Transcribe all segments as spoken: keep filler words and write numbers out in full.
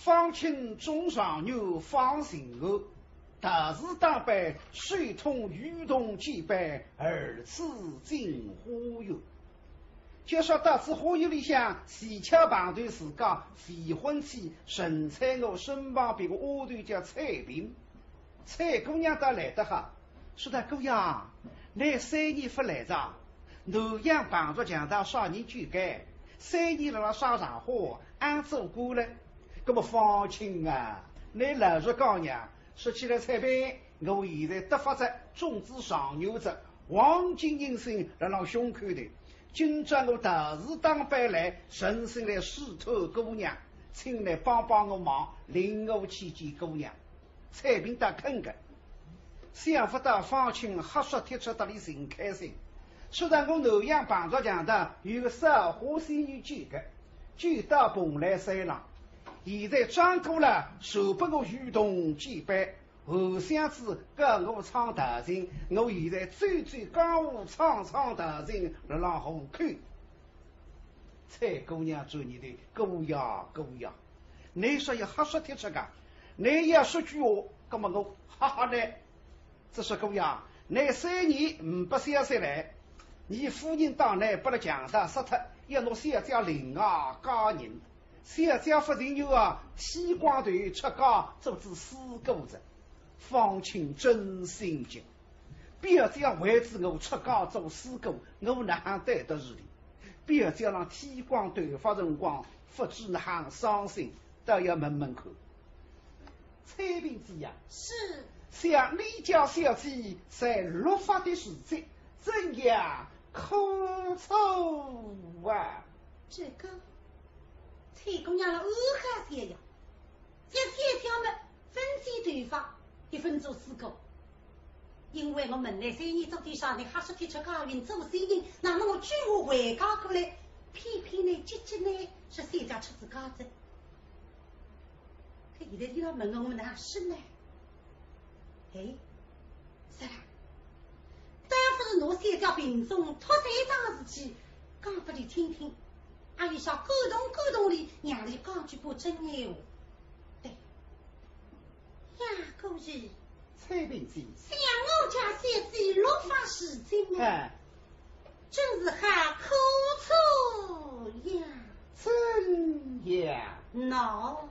方卿中状元方信案，大事当办，手通渔筒简板，二次进花园。就说到仔花园里向，恰巧碰着自家未婚妻陈翠娥身旁边个丫头叫翠萍。 翠姑娘倒来得好，说道：“姑爷，倷三年勿来哉，南阳碰着强盗杀人九个，三年辣辣啥场化，阿做官了？那么方卿啊，倷老实讲呀。”说起来，翠萍，我现在得法哉，中仔状元哉，黄金印信辣辣胸口头。今朝我大事当办来，诚心来试探姑娘，请倷帮帮我忙，领我去见姑娘。 翠萍倒肯个，想勿到方卿瞎说贴出搭俚寻开心。说道：“我南阳碰着强盗，有个少华仙女救个，救到蓬莱山浪，现在装过了，传拨我渔筒简板，后厢子告我唱道情，我现在走走江湖，唱唱道情，辣辣河口。” 翠姑娘转念头，姑爷，姑爷，倷说要瞎说贴出个，倷要说句话，那么我吓吓倷。只说姑爷，倷三年呒不消息来，倷夫人当年拨勒强盗杀脱，要拿小姐另外嫁人，小姐勿情愿啊，剃光头出家做仔师姑哉。方卿真心急。 表姐为仔我出家做师姑，我哪哼对得住俚？表姐让剃光头发辰光，勿知哪哼伤心，倒要问问看。翠萍姐呀，是。想你家小姐在落发的时节，怎样苦楚啊？这个，翠姑娘了，呃，哈些呀。 一天天么，分剪头发，一分做师姑。因为我门内生意做点啥，倷瞎说贴出家运做生意，那么我只好回家过来，偏偏呢，姐姐呢，是小姐出仔家哉。可现在伊拉问我，我哪哼说呢？哎，是啦，倒要勿是拿小姐病重，托三桩事体，讲拨俚听听， 阿有啥感动感动俚，让俚讲句把真闲话。对，呀，姑爷，翠萍姐，想我家小姐落发时节啊，哎，真是好苦楚呀。怎样？喏，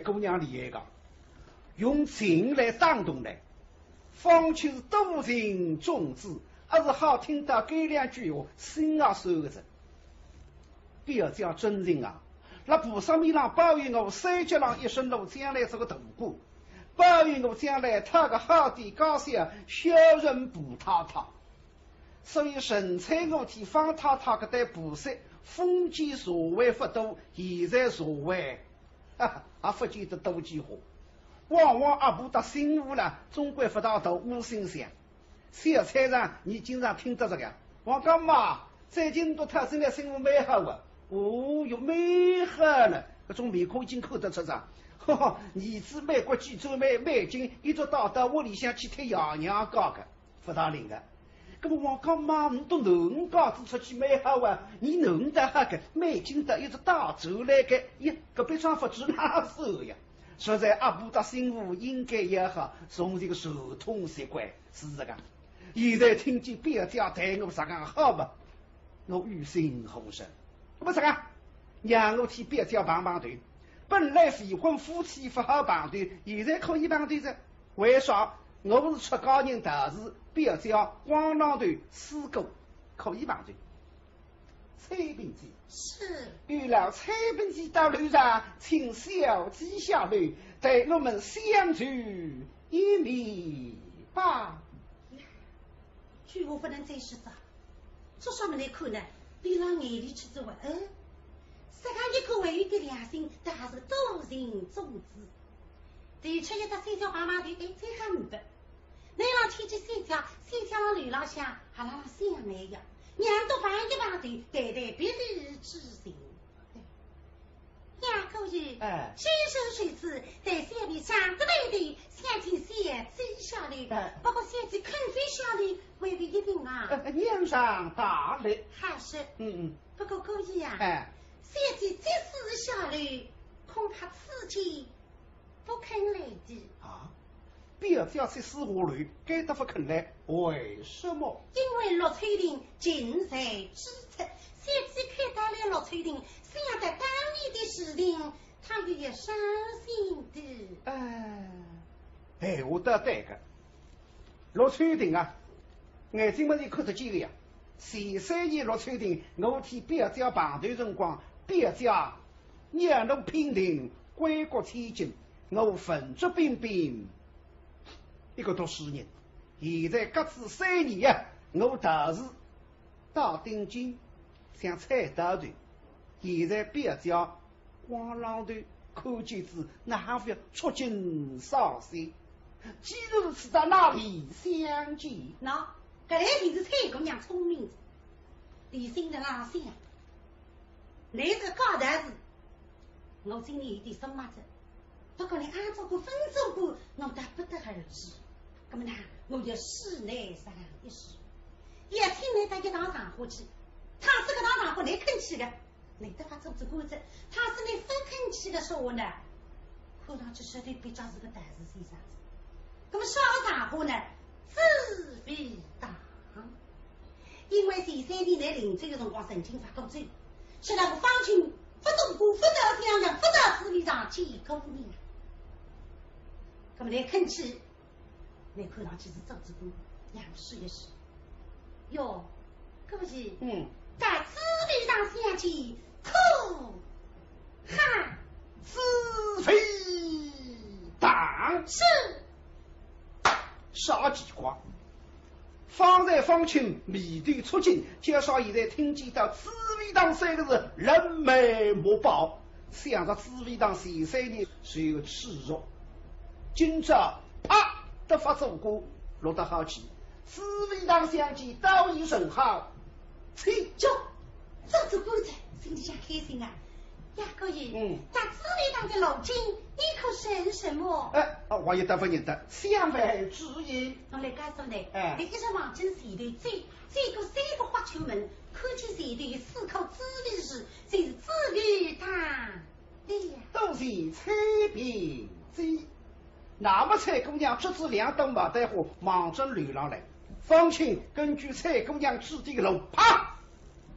姑娘厉害个，用情来打动倷。方卿多情种子，还是好听到搿两句闲话，心也酸个哉。表姐真情啊，辣菩萨面浪保佑我，三脚浪一生路将来做个大官，保佑我将来讨个好点家小，孝顺婆太太。所以陈翠娥搭方太太搿对婆媳，封建社会勿多，现在社会 哈哈，也勿见得多几化。往往阿婆搭新妇啦，总归勿大大无心想。小菜场，倷经常听到搿个，王干妈，最近倷讨进来新妇蛮好啊。哦哟，蛮好呢，搿种面孔已经看得出哉。哈哈，儿子美国几周美美金，一直带到屋里向去贴爷娘家个。 勿大灵个。搿么王干妈，倷搭囡儿家子出去蛮好啊，倷囡儿倒好个，美金倒一直带转来个，呀，搿笔账勿止哪算呀？实在阿婆搭新妇应该也好，从前个传统习惯是搿个。现在听见表姐对我实梗好嘛， 我于心何忍？搿么实梗，让我搭表姐碰碰头。本来未婚夫妻勿好碰头，现在可以碰头哉。为啥？我是出家人道士，表姐光浪头师姑，可以碰头。采萍姐。是。有劳采萍姐到楼上，请小姐下楼，待我们相叙一面吧。呀，句闲话勿能再说哉。 做啥么来看呢？比勒眼里吃仔哇，嗯，自家一个还有点良心，倒还是多情种子。提出一只小姐碰碰头，哎，再讲呒不。倷让天天小姐，小姐辣楼浪向，还辣浪想倷呀，让倷碰一碰头，谈谈别个事情。 呀，姑爷，哎。既是如此，待小婢上得头的，想请小姐下来。哎。不过小姐肯否下来，还不一定啊。哎，娘上大礼。好说。嗯，嗯。不过姑爷啊，哎。小姐即使下来，恐怕此间 不肯来的。啊？表姐即使下来，该搭勿肯来，为什么？因为陆翠萍近在咫尺，小姐看到了陆翠萍，想到当年的事情，她也要伤心的。哎，闲话倒对个。陆翠萍啊，眼睛门前看得见个呀。前三年陆翠萍，我搭表姐碰头辰光，表姐 让我平定归国千金，我文质彬彬一个读书人。现在隔仔三年呀，我道士戴顶巾，像菜刀头。现在表姐光浪头，看见仔，哪还勿触景伤心？既然如此，到哪里相见？喏，搿来就是采萍姑娘聪明哉。俚心里浪想，倷是个假道士， 我心里有点数目哉。不过呢，阿做官勿做官，我倒不得而知。那么呢，我要试倷上一试，要请倷到一堂场化去。倘使搿堂场化倷肯去个，倷得法做仔官哉；倘使倷勿肯去个说话呢，看上去绝对比较是个道士先生哉。那么啥场化呢？紫薇堂。 因为前三年倷临走个辰光曾经发过咒，说那个方卿勿做官，勿到襄阳，勿到紫薇堂见姑娘。那么倷肯去，倷看上去是做仔官，让我试一试。哟，姑爷，嗯。到紫薇堂相见，可好？紫薇堂？是。啥奇怪？ 方才方卿眉头蹙紧，介绍现在听见到紫薇堂三个字，人眉目暴，想着紫薇堂前三年受个耻辱，今朝啪得法做官，落得好去。紫薇堂相见，倒也甚好，请。哟，做仔官哉，心里向开心啊。呀，姑爷，嗯。到紫薇堂的路径，你可认识么？哎，啊，我也倒勿认得，相烦指引。我来告诉倷，哎。倷一直望仔前头走，走过三个花球门，看见前头有四棵紫薇树，就是紫薇堂了。多谢采萍姐。那么采姑娘执仔两朵牡丹花，望仔楼浪来。方卿根据采姑娘指点的路，啪，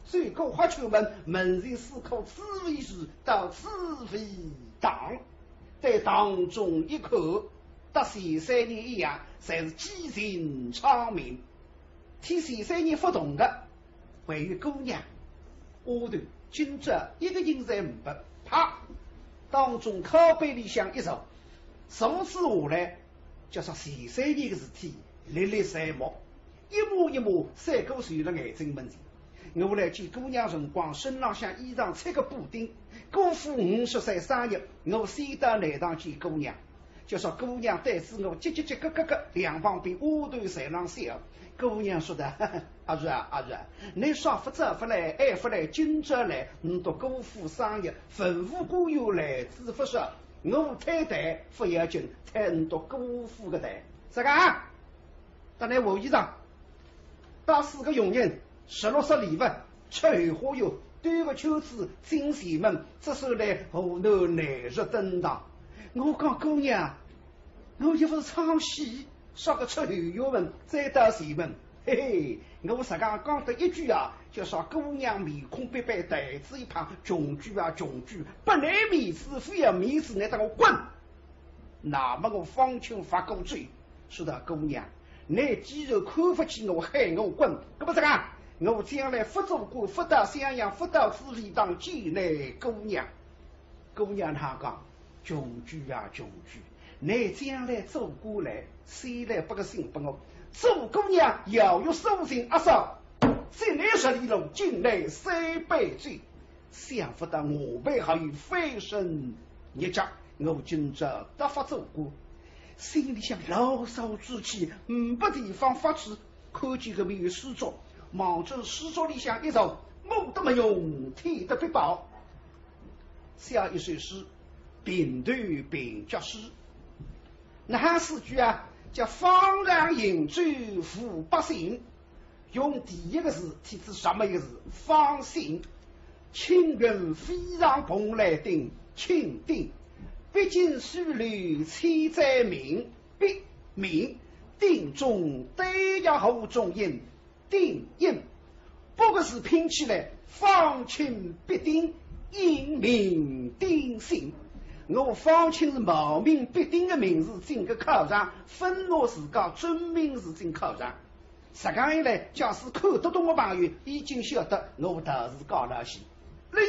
走过花球门，门前四棵紫薇树，到紫薇堂。对堂中一看，搭前三年一样，侪是几近昌明。替前三年勿同个，还有姑娘。丫头今朝一个人侪呒不，啪，堂中靠背里向一坐，坐仔下来，叫啥前三年个事体历历在目。 一幕一幕赛过就辣眼睛门前。我来见姑娘辰光，身浪向衣裳穿个补丁，姑父五十岁生日，我先到内堂见姑娘。就说姑娘对仔我叽叽叽咯咯咯，两旁边丫头侪浪笑。姑娘说道：“阿玉啊，阿玉啊，你啥勿早勿来，还勿来，今朝来，唔笃姑父生日，文武官员来仔勿少，我推台勿要紧，推唔笃姑父个台。”啥个啊？ 搭倷换衣裳，带四个佣人，十六色礼物，吃后花园，兜个圈子进前门，这算来河南南市登堂。我讲姑娘，我又勿是唱戏，啥个吃后园门，再到前门？嘿嘿，我实梗讲得一句啊，就说姑娘面孔板板，台子一碰，穷鬼啊穷鬼，拨倷面子，勿要面子，倷搭我滚！ 那么我方卿发过嘴，说道：“姑娘，你既然看勿起我，喊我滚，搿么实梗，我将来勿做官，勿到襄阳，勿到紫薇堂见倷姑娘。”姑娘哪讲？穷鬼啊穷鬼，你将来做官来，先来拨个信拨我，做姑娘要有素质阿嫂，进来十里路，进来三杯酒。 想勿到我辈还有翻身日脚，我今朝得法做官，心里向牢骚之气，呒不地方发泄。看见搿面有书桌，望准书桌里向一坐，摸得没用，舔得必饱。写一首诗，评头评脚诗。哪哼四句啊？叫方丈饮酒无百姓。 用第一个字替仔啥么一个字？方姓。青云飞上蓬莱顶，青顶。毕竟须留千载名，毕名。鼎中丹药何种印？鼎印。八个字拼起来，方卿毕鼎，印名鼎姓。我方卿是冒名毕鼎个名字进个考场，勿拿自家真名字进考场。 实梗一来，假使看得懂个朋友，已经晓得我道士高老师。哩，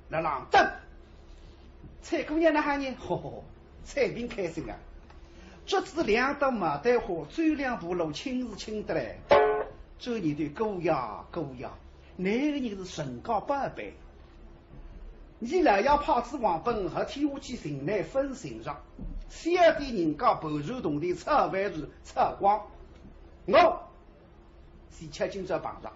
辣浪等。采姑娘哪哼呢？吼吼吼，采萍开心啊！竹子两朵牡丹花，走两步路，亲是亲得来。这里头姑爷，姑爷，倷个人是人家宝贝。倷老爷派仔王本和天下去寻倷勿寻着，小店人家盘缠铜钿，炒饭是炒光。我 是吃今朝碰着。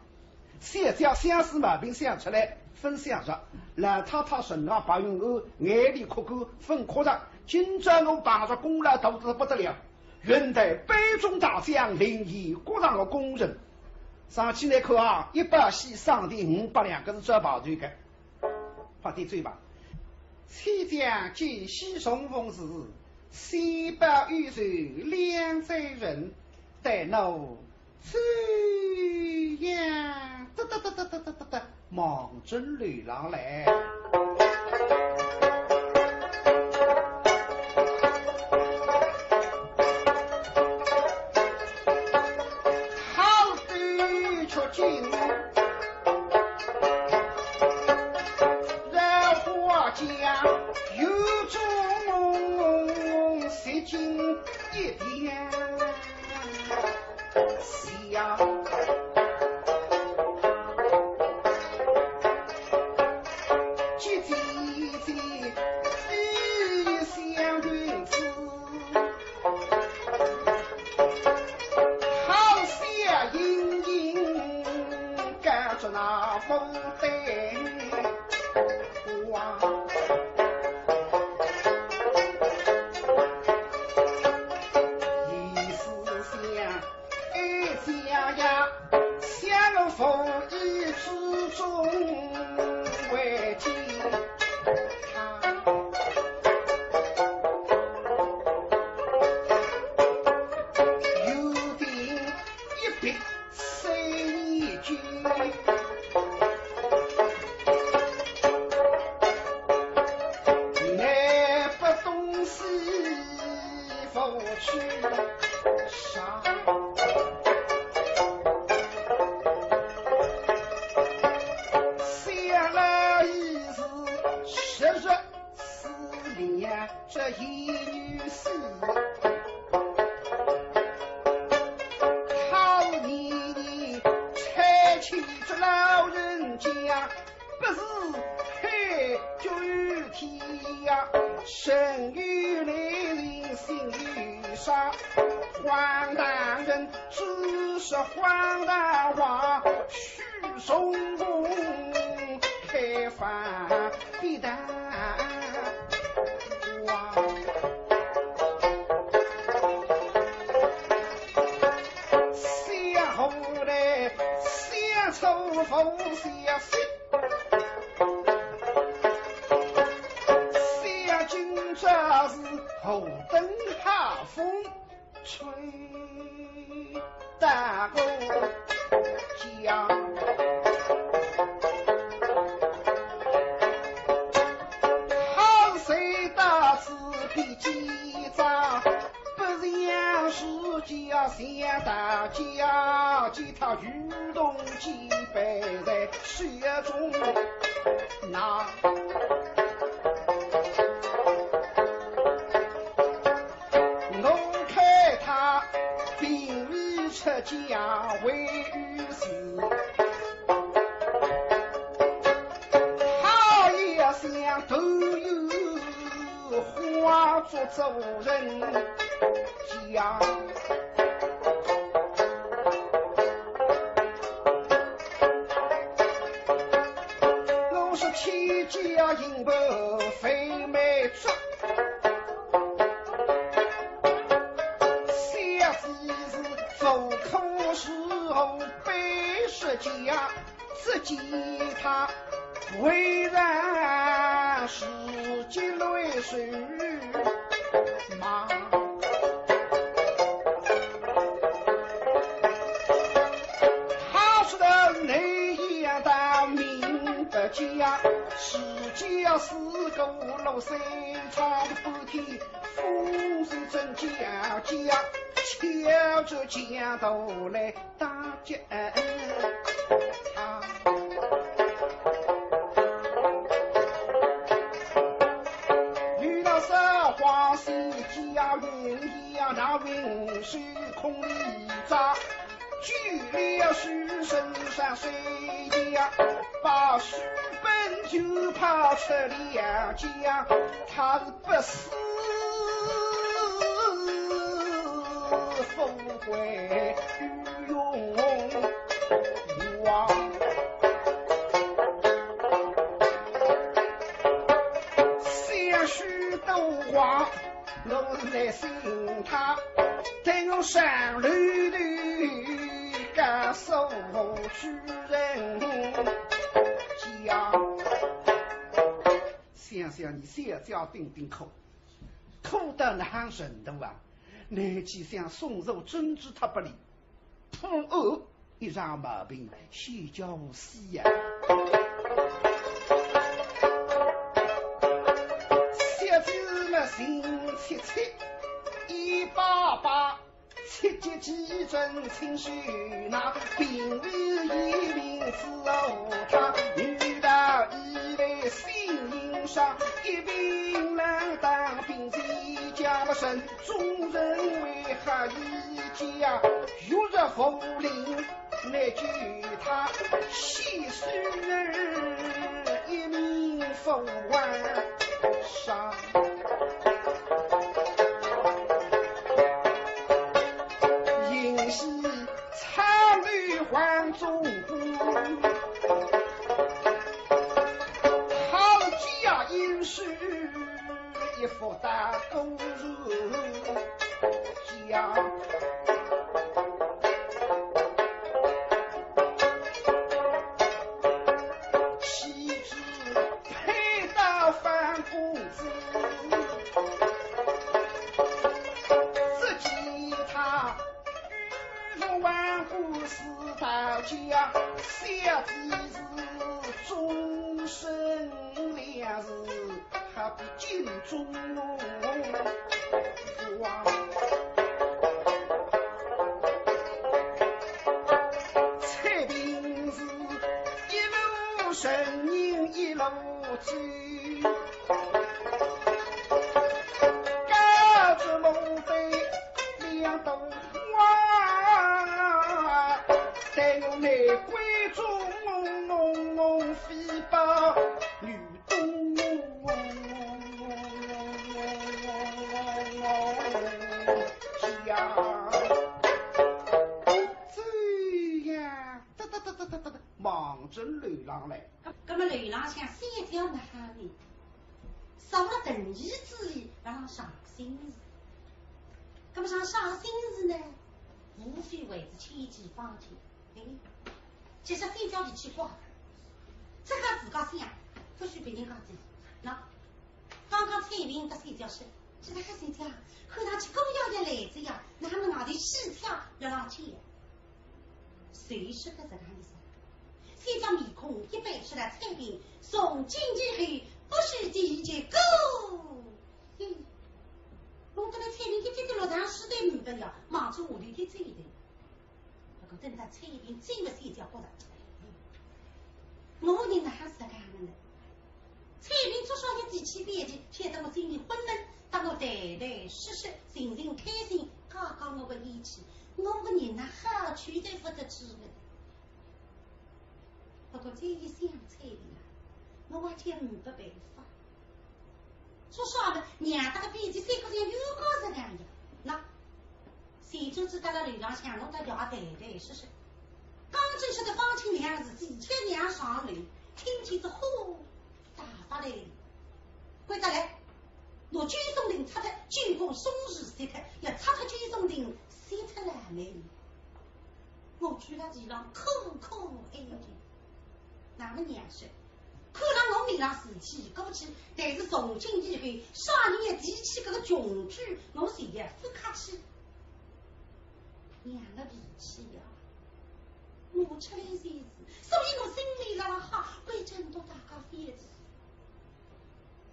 小姐相思毛病想出来，勿想着。老太太身浪白云庵，眼泪哭干，勿哭着。今朝我碰着功劳大得不得了，云台杯中大将，临沂各场个功臣。上去来看啊，一百喜，赏钿五百两，搿是招牌头个。快点走吧。千将见喜重逢时，喜报有时两载人。 待奴走呀，哒哒哒哒哒哒哒哒，望准楼浪来。好斗出京，染花甲，有种洗尽一点。 想，姐姐姐，你想对子，好像隐隐看着那牡丹花。 意思想，哎，想呀，去啥？想来已是十月四日，这一女婿，他是年年差遣这老人家，不是配酒天涯，身有难情心有伤。荒唐人只说荒唐话，虚荣公开放的谈话。想后来，想错方向，想今朝是何等好风 吹得我家。好事到此必结账，不想是家想到家，其他与同几辈在雪中拿。 我看他并未出家为师，他也想投有化作做人家。 我是千家银盘非没着，小姐是做苦时候背十家，只见他为人是积泪水。 嘛。他说的你也当明白讲，世界是个落水长的不天，风水真假假，敲着墙头来 打结。遇到这花喜家人呀，那云水空里扎，举了书生上水呀，把书本就跑出了家，他是 不思富贵与荣华。想许多话，我来寻他，等我上楼头告诉主人家。 想想你小姐顶顶苦，苦到哪哼程度啊？你既想送走珍珠塔不理，破案一场毛病，先叫我死呀！小姐嘛心切切，一把把 七节几针清水那，并未一名伺候他，遇到一位姓殷商，一名郎当兵，自家不慎，众人为合一家，玉石无灵，难救他，七岁儿一名佛还上。 银喜草绿黄中官，好家音书一幅大公事家。 岂知配到樊公子，只见他玉容万古似道家，小姐是终身良人，好比镜中花。冬花，带我玫瑰种，飞到雨冬呀。这样，哒哒哒哒哒哒，望准楼浪来。葛，葛么楼浪向三姐哪哼呢？ 少了等于子里，让人伤心事。那么让伤心事呢，无非为是千金方卿。哎，其实三姐脾气怪，这个自家想，不许别人讲的。那刚刚采萍搭三姐说，这个三姐，看上去姑爷也来了呀，那么外头喜帖要浪去。 谁说的这个意思？三姐面孔一板，说道：“采萍，从今以后不许提及姑爷。”弄得了采萍一记头落上去，对不得了，望仔下头去走的。不过等到采萍走了，三姐觉得，我人哪哼是搿样的呢？ 采萍做啥也提起别的，显得我心里昏闷，搭我谈谈说说，寻寻开心，解解我的厌气，我的人哪哼好去得不得去的。不过再一想采萍啊，我还真没办法。做啥呢？娘搭个别的三个人又搞这样的，那 前转子到了楼浪向，我搭爷谈谈说说。刚正说的方卿两字，提起娘上楼，听见这火大发来了。快点来，拿九松亭拆脱，九宫松树拆脱，要拆脱九松亭，拆脱烂泥。我跪辣地浪苦苦哀求。那么娘说，看了我面浪是气过去，但是从今以后，啥人要提起搿个穷举，我就要勿客气。 娘的脾气呀，我出来就是，所以我心里辣辣吓，关照大家勿要提。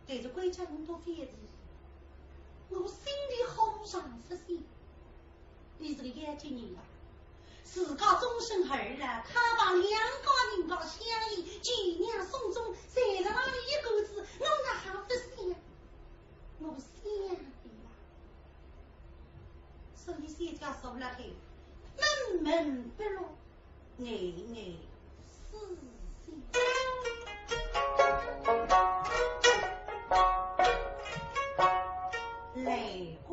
但是关照大家勿要提，我心里好上勿去。伊是个要紧人啊，自家终身儿啊，靠帮两家人家相依，救娘送终，侪辣辣伊一个子，我哪哼勿想？我想的呀。 所以三姐坐辣海，闷闷不乐，暗暗思想。来归。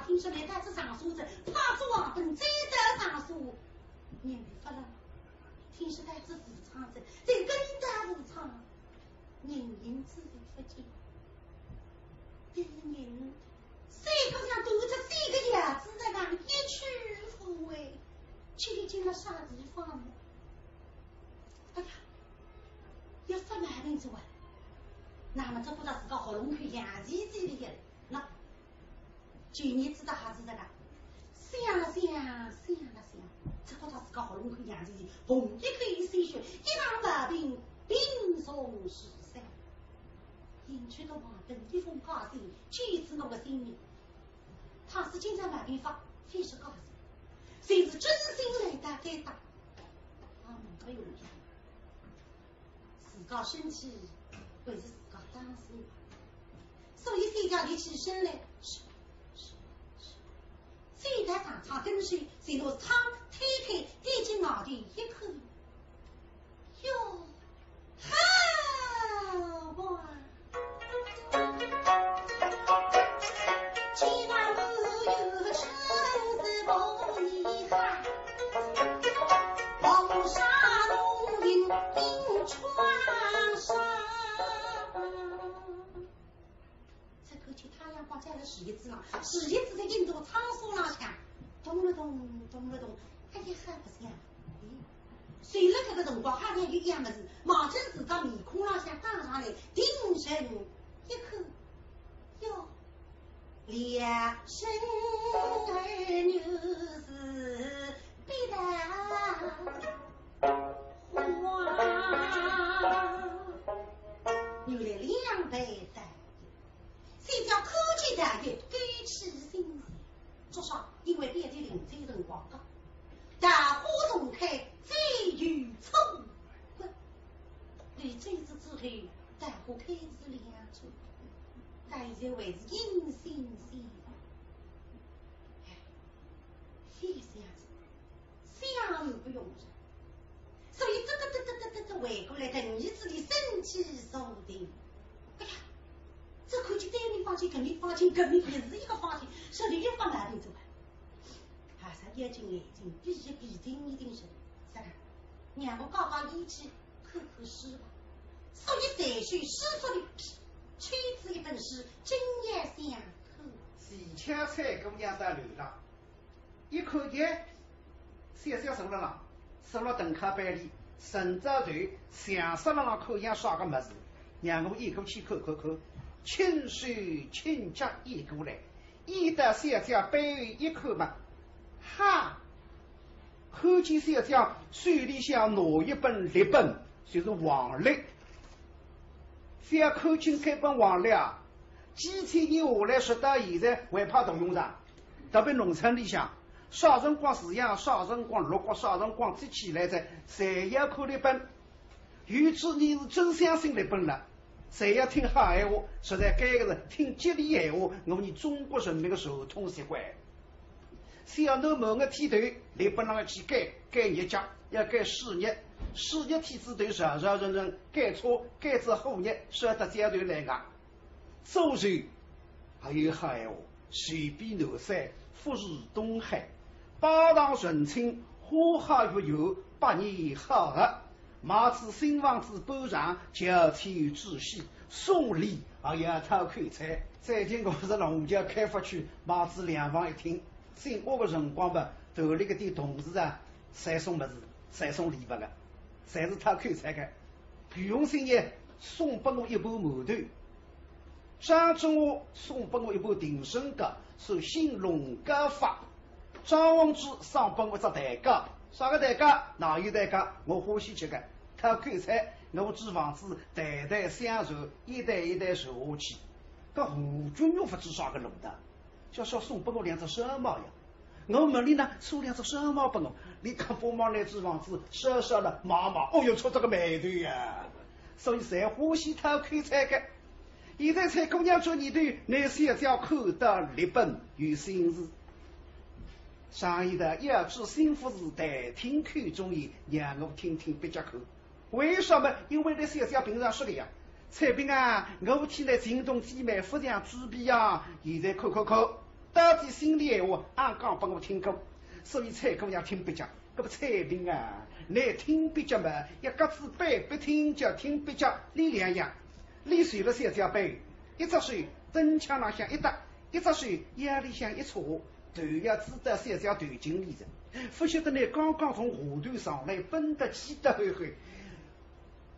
听说来到仔场所仔，怕做黄昏再到场所，人勿发了。听说到仔市场仔，再跟到市场，人影子勿见。第二日，三个像断仔线个样子，在那里一去不回，究竟了啥地方呢？哎呀，要发毛病哉啊！那么只觉得自家喉咙口痒兮兮个，那 就日子到啥子这个，想了想，想了想，只觉得自家喉咙口痒兮兮，嘣一口鲜血，一场毛病，病从十三。幸亏到黄昏一封家信，救仔我个性命。倘使今朝毛病发，非是假信，就是真心来到该搭，啊，没有用。 自家身体还是自家当心。所以小姐立起身来，是，是，是，走到床，床跟首，随手推开，对仔外头一看，哟，好啊！ 只看见太阳光照了树叶子上，树叶子在印度苍松浪向，咚了咚，咚了咚，哎呀，还不像。咦，随了搿个辰光，好像有一样物事，望准自家面孔浪向打上来，定神一看，哟，两生儿女是必然花。原来两辈代，小姐看见大爷该起心思，至少因为别的临走辰光讲，桃花重开再有春光。你走仔之后，桃花开仔两春，大爷还是阴森森。哎，非是样子， 想是不用说，所以这个这个这个这个回过来，等于是你身体坐定。哎呀，只看见对面房间、搿面房间、搿面也是一个房间，说的又发毛病哉啊。还是眼睛眼睛闭一闭，定一定神，啥个？让我搞搞力气，看看书吧。所以随手书桌里抽仔一本书，正要想看。齐巧采萍也到楼浪， 一看见小姐坐了啦，坐了凳靠背里，伸只头，像煞了浪看样啥个物事，让我移过去看看看，轻手轻脚移过来，移到小姐背后一看嘛，哈，看见小姐手里向拿一本历本，就是黄历。覅看轻该本黄历啊，几千年下来，直到现在还派大用场。 特别农村里向，啥辰光时阳，啥辰光落角，啥辰光节气来哉，侪要看历本。有几年是真相信历本了，侪要听好闲话，实在该个是听吉利闲话，我伲中国人民的传统习惯。小囡满月剃头，历本上要去改，改日脚，要改水日，水日剃仔头，朝朝晨晨改错，改仔虎日，晓得朝头来个。 做寿还有好闲话，寿比南山，福如东海，拜堂成亲，花好月圆，百年好合，买仔新房子搬场，叫天之喜，送礼还要讨口彩。最近我是龙桥开发区买仔两房一厅，进屋个辰光吧，头里个点同事啊，侪送物事，侪送礼物个，侪是讨口彩个。 徐荣新爷送拨我一盘馒头，张春华送拨我一盘定生糕，是新龙糕法。张宏志送拨我只蛋糕，啥个蛋糕？奶油蛋糕，我欢喜吃个。讨口彩，我租房子代代相传，一代一代传下去。搿吴君玉勿知啥个路道， 叫小送拨我两只烧猫呀。我问俚呢，送两只烧猫拨我，俚讲帮忙拿仔房子烧烧了卖卖，哦哟，出仔个霉头呀。所以侪欢喜讨口彩个。现在采萍姑娘转念头，拿小姐看得历本有心事。常言道，要知心腹事，但听口中言，让我听听别家看。 为什么？因为俚小姐平常说个呀，采萍啊，我替倷情同姐妹，勿像猪皮呀，现在看看看，到底心里闲话，阿讲拨我听过，所以采萍也听壁脚。搿么采萍啊，倷听壁脚嘛，要各自背壁听脚，听壁脚，俚两样。俚随了小姐背，一只手灯腔浪向一搭，一只手腰里向一叉，头要支到小姐头颈里哉。勿晓得呢，刚刚从下头上来，奔得急得吼吼，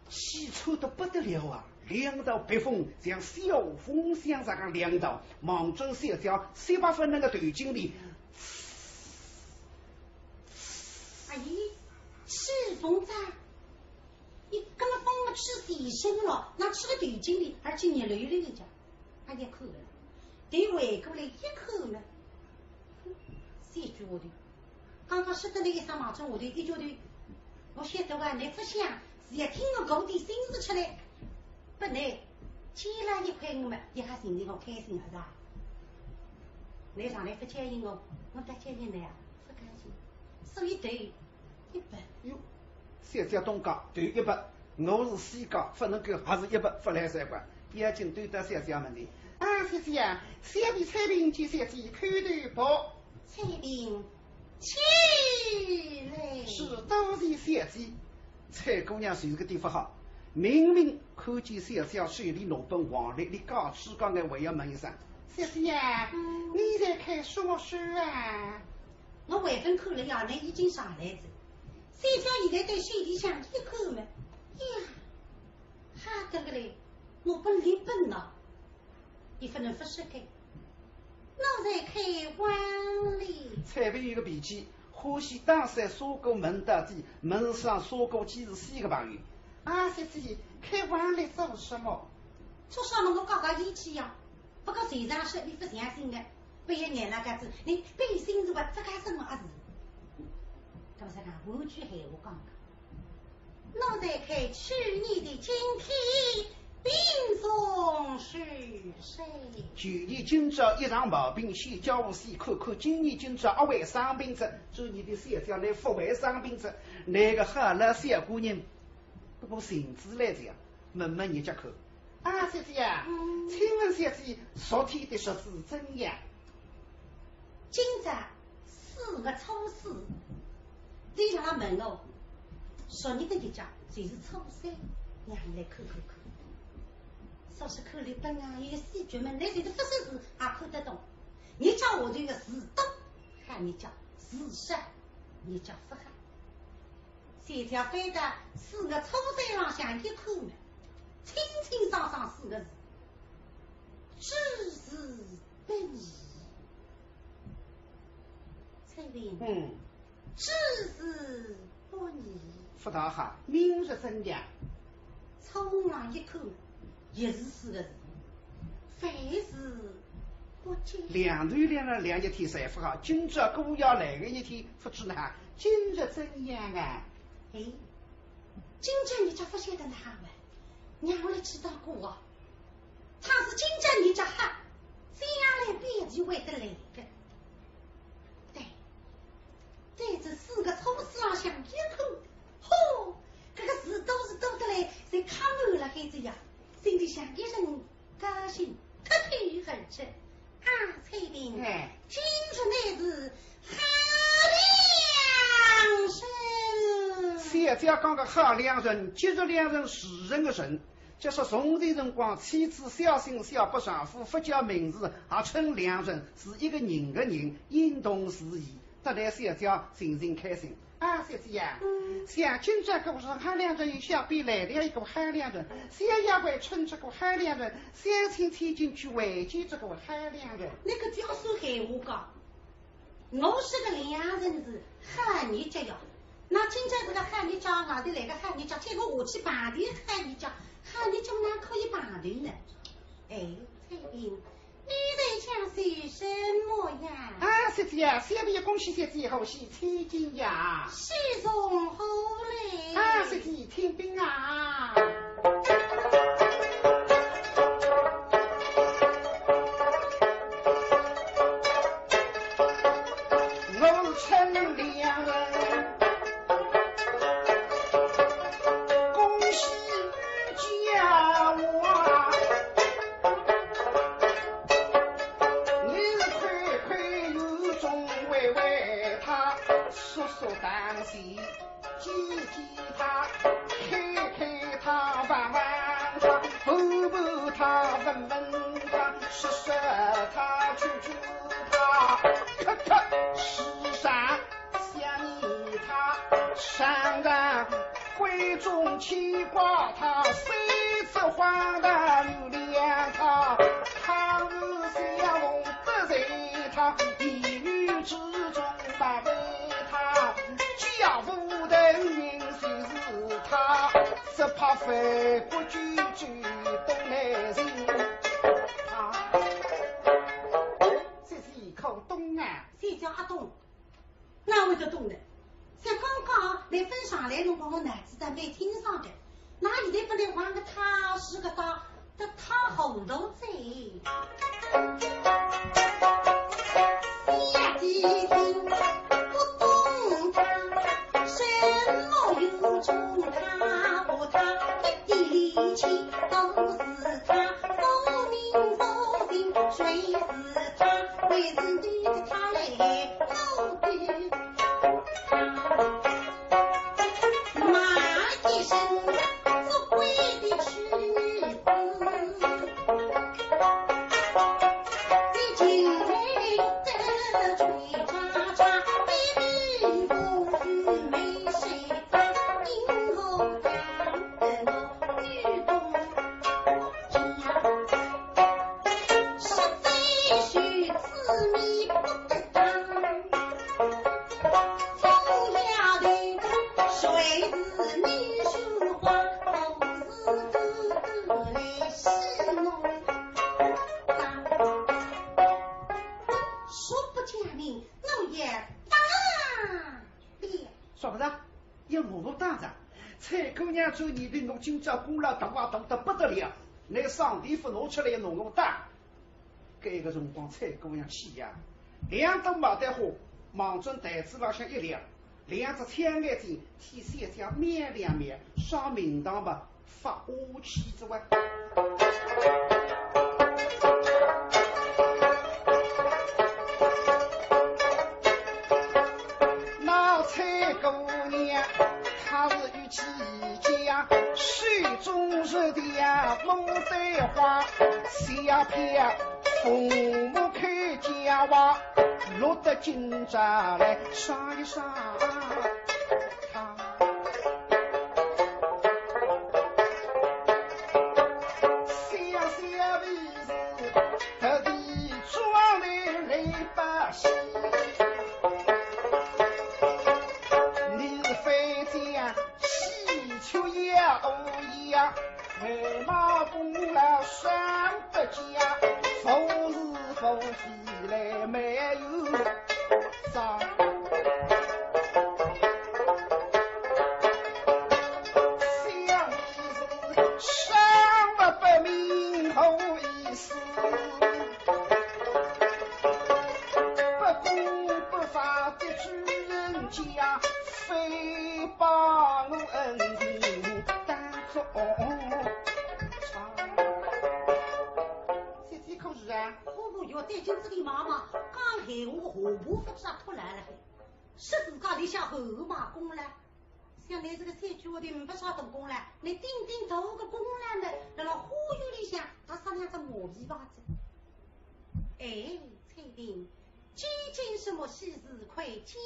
气喘得不得了啊！两道鼻风像小风箱实梗两道，望准小姐雪白粉嫩个头颈里。哎，吹风哉，倷搿么风吹前身了，哪吹到头颈里，而且热溜溜个讲。 哎呀，看了，头回过来一看呢，哼，三句话头，刚刚说得来一声望准下头一叫头，我晓得啊，倷勿响，是要听我讲点心事出来，拨倷见了一块我嘛，一下心里我开心了是吧？倷上来勿接应我，我搭接应倷啊，勿开心，所以头 一百。哟，小姐东家头一百，我是西家，勿能够还是一百勿来三个。要紧对到小姐门前。啊，小姐啊，小婢采萍见小姐叩头。采萍，起来。是，多谢小姐。采姑娘就是个地方好，明明看见小姐手里拿本黄历，俚讲起讲来还要问一声，小姐啊，嗯。你在看什么书啊？ 我还朆看了呀，倷已经上来哉。小姐现在对手里向一看嘛，呀，吓得个嘞，我本领本呐，也勿能勿说开。我在看黄历。采萍有个脾气，欢喜打碎砂锅问到底，问声砂锅鸡是死个朋友。啊，小姐，看黄历做什么？做什么我讲讲义气呀。 不过先生说你勿相信的，不要眼那个子，你背心是勿自家生么阿是？搿么实梗，换句闲话讲讲，我在看去年的今天病重许谁？去年今朝一场毛病，先叫我先看看今年今朝阿会生病哉，做你的小姐来勿会生病哉，那个好了小姑娘，不过性子来哉呀。 问问人家看。啊，小姐啊，嗯。请问小姐，昨天的日子怎样？今朝四月初四，俚让我问我，昨日的日脚就是初三，让我来看看看。说是看历本啊，有个死角门，倷就是勿识字也看得懂。日脚下头个字多，好日脚，字少，日脚勿好。 小姐翻到四月初三浪向一看呢，清清爽爽四个字，知字得义。采萍，嗯。知字得义。勿大好，明日怎样？ 窗浪一看，也是四个字，万事不吉。两头两浪两日天侪勿好，今朝姑爷来个日天，勿知哪，今日怎样啊？哎，今朝日脚勿晓得哪哈么，让我来祈祷过啊。倘使今朝日脚好，将来表弟会得来个。对，对，搿四个初四浪向一看，吼，搿个字多是多得来，侪刻满了海子呀，心里向一阵高兴，脱口而出：“啊，采萍，哎。今日乃是好良辰。”小姐讲个好良辰，吉日良辰，时辰个辰， 就说从前辰光，妻子孝心孝拨丈夫，勿叫名字，也称良辰，是一个人个人，音同字异，得来小姐心情开心。啊，小姐呀，嗯。想今朝果是好良辰，下边来了一个好良辰，小丫鬟趁这个好良辰，相请千金去会见这个好良辰。那个叫是闲话讲， 我说个良辰是好日脚呀，那今朝这个好日脚，外头来个好日脚，叫我下去碰头好日脚，好日脚哪可以碰头呢？哎，采萍，你在想些什么呀？啊，小姐呀，小婢恭喜小姐，贺喜千金呀。喜从何来？啊，小姐，听禀啊。 我称两人，恭喜家华，你快挤挤他，看看他，望望他，摸摸他，闻闻他，说说他，చూచూ他，刻刻时常想念他，常常闺中牵挂他，虽则荒唐原谅他，倘若相逢不在他，一语之中白白他，家父头名就是他，只怕翻过九州东南行。啊，这是一口东啊。谁叫阿东？哪会得懂呢？才刚刚来分上来辰光，我脑子在蛮清爽的，哪现在勿来往个他是个他，这他糊涂哉。小姐听不懂他，什么有种他不他，一点力气都是他，说明说明谁是他，还是你的他来弄的。 骂一声做鬼的去。你今天的嘴渣渣，比比不是没谁大，因何看得我女工家？实在是此面不得当。 风呀雷动，谁是你说话，都是哥哥来戏弄。说不讲理，我也打了。说不着，要我打着。采萍姑娘做你的，我今朝功劳大啊，大得不得了，拿上地府拿出来要我打。 搿个辰光，采萍姑娘气呀，两朵牡丹花望准台子浪向一亮，两只青眼睛替小姐瞄两瞄，啥名堂嘛，发下去之外。那采萍姑娘，她是 起家，手中是条牡丹花，小片红木开家花，落得今朝来赏一赏。小小的是特地装的来把戏，你是非讲 喜鹊也无恙，眉毛功劳上不加，服侍服起来没有啥。想你是生活不明何意思，不公不法的主人家， 非把我恩情当作差。小姐可是啊？我我要对今朝的妈妈讲闲话，下巴勿啥拖烂了，说自家里向后妈功劳。像你这个小鬼，我的勿啥懂功劳，你顶顶头个功劳呢，辣辣花园里向搭上两只马屁房子。哎，采萍， 究竟什么喜事，快讲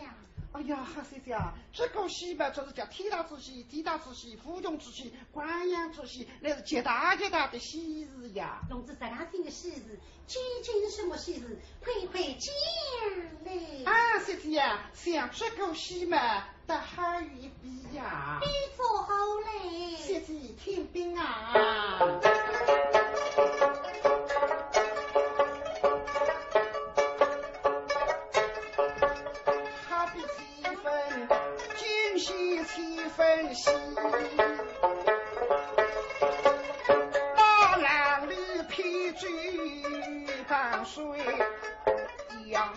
呀！哎呀，黑小姐啊，这个喜嘛，就是叫天大之喜、地大之喜、无穷之喜、光荣之喜，乃是极大极大的喜事呀。弄仔这样新的喜事，究竟什么喜事，快快讲嘞！啊，小姐啊，像这个喜嘛， 倒还有一比呀。比作何来？小姐听禀啊。好比七分惊喜七分喜，那浪里扁舟傍水 呀，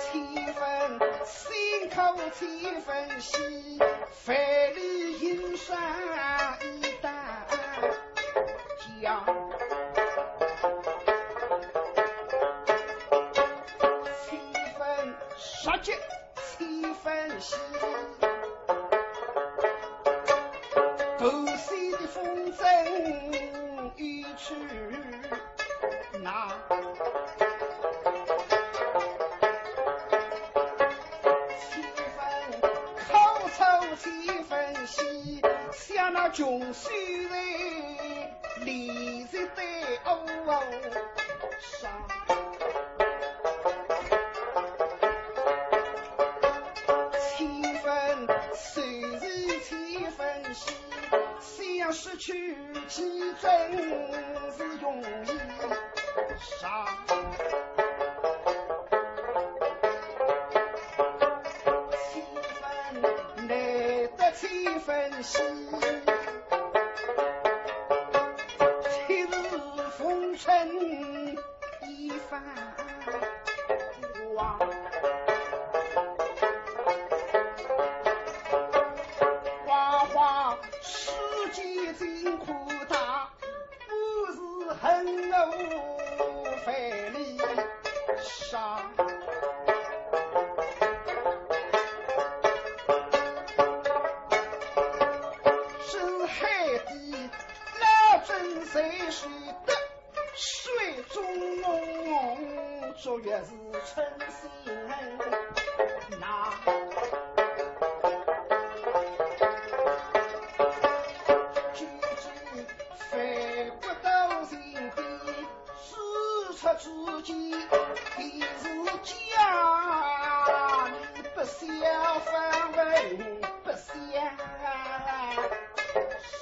七分辛苦七分喜，万里云山一道呀。杀绝千分险，头西的风筝一去拿，千分苦楚千分喜，想那穷酸人 离别的忧伤，千分愁是千分喜，想失去几分是容易伤。千分难得千分喜， 七日逢春一番花，花花世界尽可大，不是恨我万里伤。 深海底，老僧谁识得，水中月是春心那。举止飞不到心边， 事出之间便是家，你不孝反为不孝伤。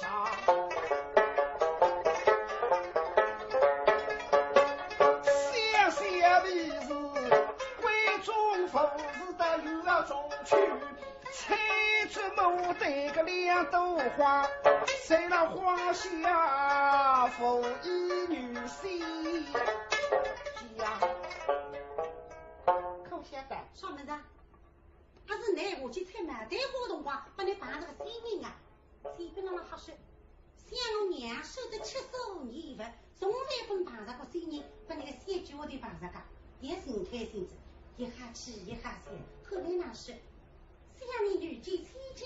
想想便是闺中富士到院中去， 采着牡丹个两朵花，在那花下无意女婿呀。可晓得？啥物事啊？阿是倷下去采牡丹花个辰光，拨倷碰着个仙人啊？仙人辣辣瞎说。 想我娘寿得七十五年福，从来勿碰着过仙人，拨倷个小鬼头碰着个，也心开心哉，一下气一下笑，后来哪说？想你遇见仙家，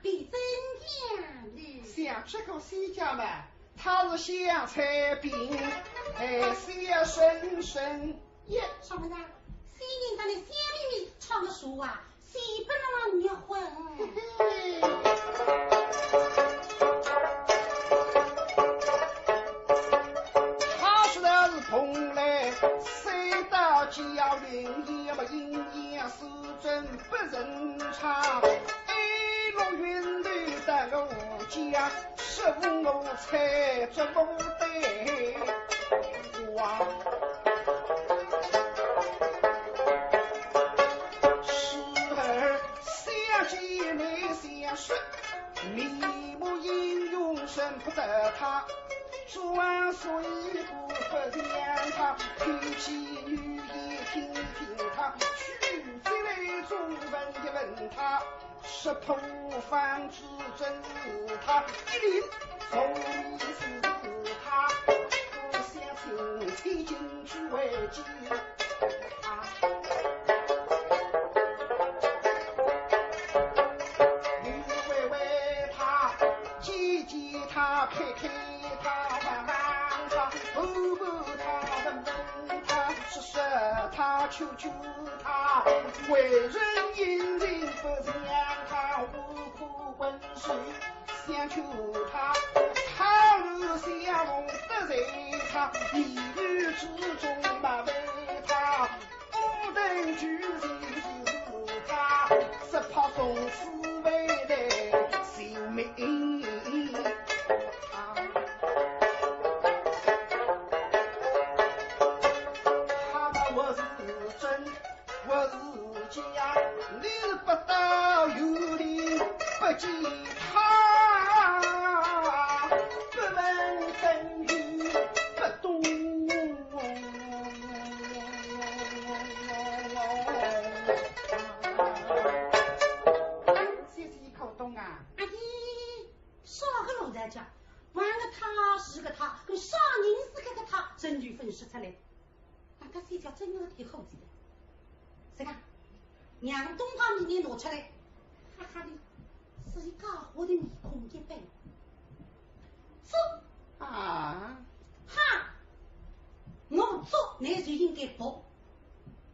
便怎样呢？想这个仙家嘛，他是想采苹，哎，想深深 耶，啥物事啊？仙人搭倷笑眯眯唱个啥啊？仙不能让你昏。嘿嘿。他说的是蓬莱三大奇要云，也么阴阳师尊不认差，一路云头到我家， 说我采着牡丹花。时而想起你想说，面目英勇认不得他，装睡不不像他，提起女也听听他，举起来就问一问他。 说破方知真是他，一定无疑是他。我相信千金只为见他。你喂喂他，见见他，看看他，望望他，摸摸他，闻闻他，说说他，求求 他，为人英俊不像他，无苦温柔相求他，他日相逢得罪他，言语之中莫为他，不等举人是他，只怕从此未来性命。 他把我是真，我是假，你是不到有理不见他，不问等于不懂。谢谢口东啊。阿姨， 啥个老人家，玩个他是个他，跟啥人是个个他，真就分说出来。那个小姐真有点好极了。是个，让东方明月拿出来，哈哈的，是一个活的面孔一般。做啊，哈，我做，那就应该服。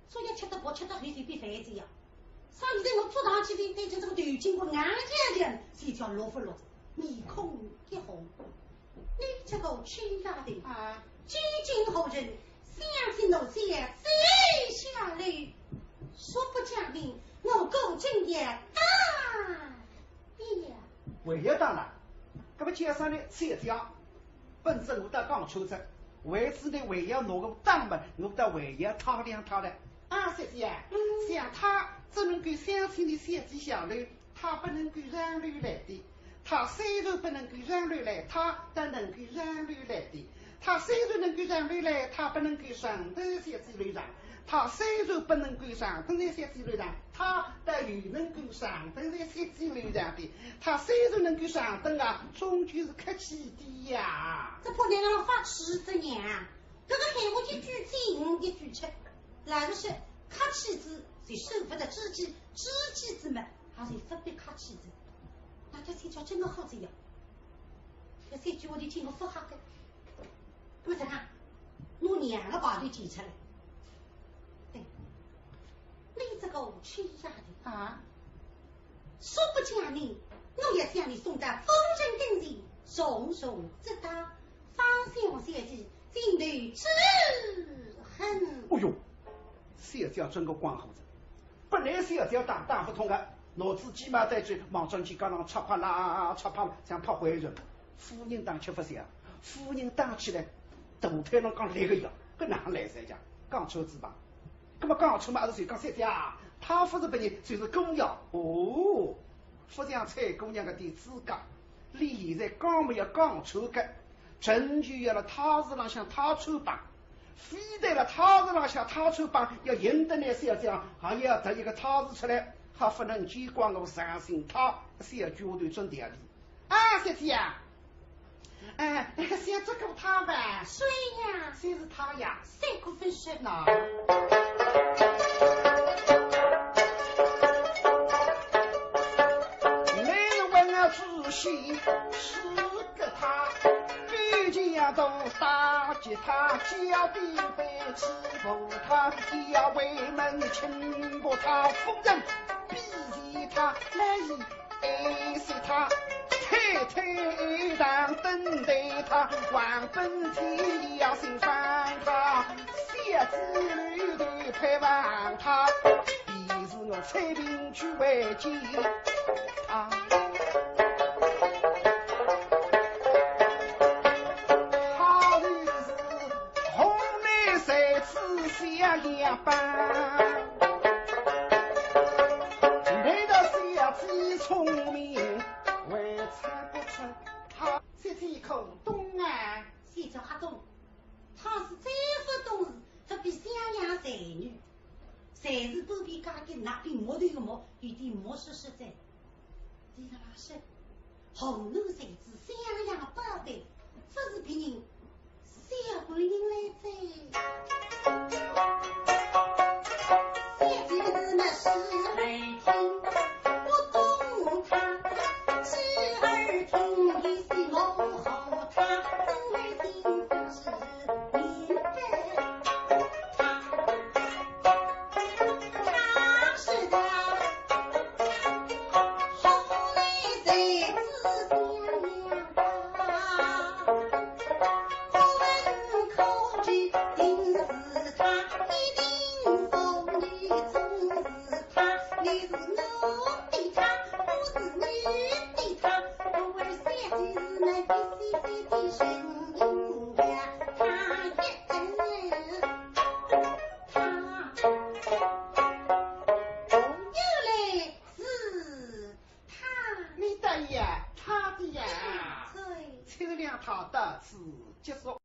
所以吃得饱，吃得好，随便饭子呀。啥现在我做上去的，对着这个头颈骨硬硬的，是一条落不落？面孔一红。你这个臭丫头，啊，究竟何人？想起奴才走下楼，说不讲明，我果真要打呀。还要打了，搿么叫啥呢？小姐，本身我倒讲错哉，为此呢，还要拿我打嘛，我倒还要打两打了。啊，小姐啊，嗯。像他只能够想起你小姐下楼，他不能够上楼来的。他虽然不能够上楼来，他倒能够上楼来的。他虽然能够上楼来，他不能够上得小姐楼上。他虽然不能够上得小姐楼上，他倒又能够上得小姐楼上的。他虽然能够上得啊，终究是客气的呀。这不能让发痴子呀！这个闲话一句接一句出，老实说，客气子是受不得知己，知己子嘛，还是不必客气子。那这小姐真的好这样，这小姐我就听我不好的。那么怎样？我娘的把你提出来。对，你这个臭丫头啊，说不讲理，我也将你送到夫人跟前，重重责打，方相小姐，今日之恨。哎呦，小姐真个光火哉，本来小姐打打不痛的，拿仔鸡毛掸子，望准鸡架浪擦啪啦，擦啪啦，像拍灰一样。夫人打吃不消，夫人打起来，大腿上讲来个呀，搿哪能来噻讲？讲错仔吧？ 那么讲出嘛，还是谁讲小姐啊？她不是别人，就是姑爷。哦，不像采萍姑娘个点资格，你现在讲么要讲出个，证据要辣她身浪向，她穿帮，非得辣她身浪向，她穿帮，要赢得那小姐啊，还要得一个她字出来，还不能见光我伤心她，小姐我对准点的。 啊，小姐呀，哎，想这个他吧？谁呀？谁是他呀？谁个分身呐？没有问啊，仔细是个他，比肩头打吉他，脚底背欺负他，要为门轻薄他，夫人比起他来一 爱惜他，推推让等待他，王本天也要心烦他，小子里头盼望他，便是我采萍去会见他。好日子红梅在此下夜班。 难道小姐聪明，还猜不出他？小姐可懂啊？小姐还懂，她是再不懂事，这比襄阳才女，才是半边家的，那比木头个木，有点木实实在。你那是 红楼才子襄阳宝贝，不是别人，是小官人来哉。小姐子么是耳听不懂他，只耳听一些我和他，真来听是明白他。他是他 后来才知襄阳道，不问可知定是他，一定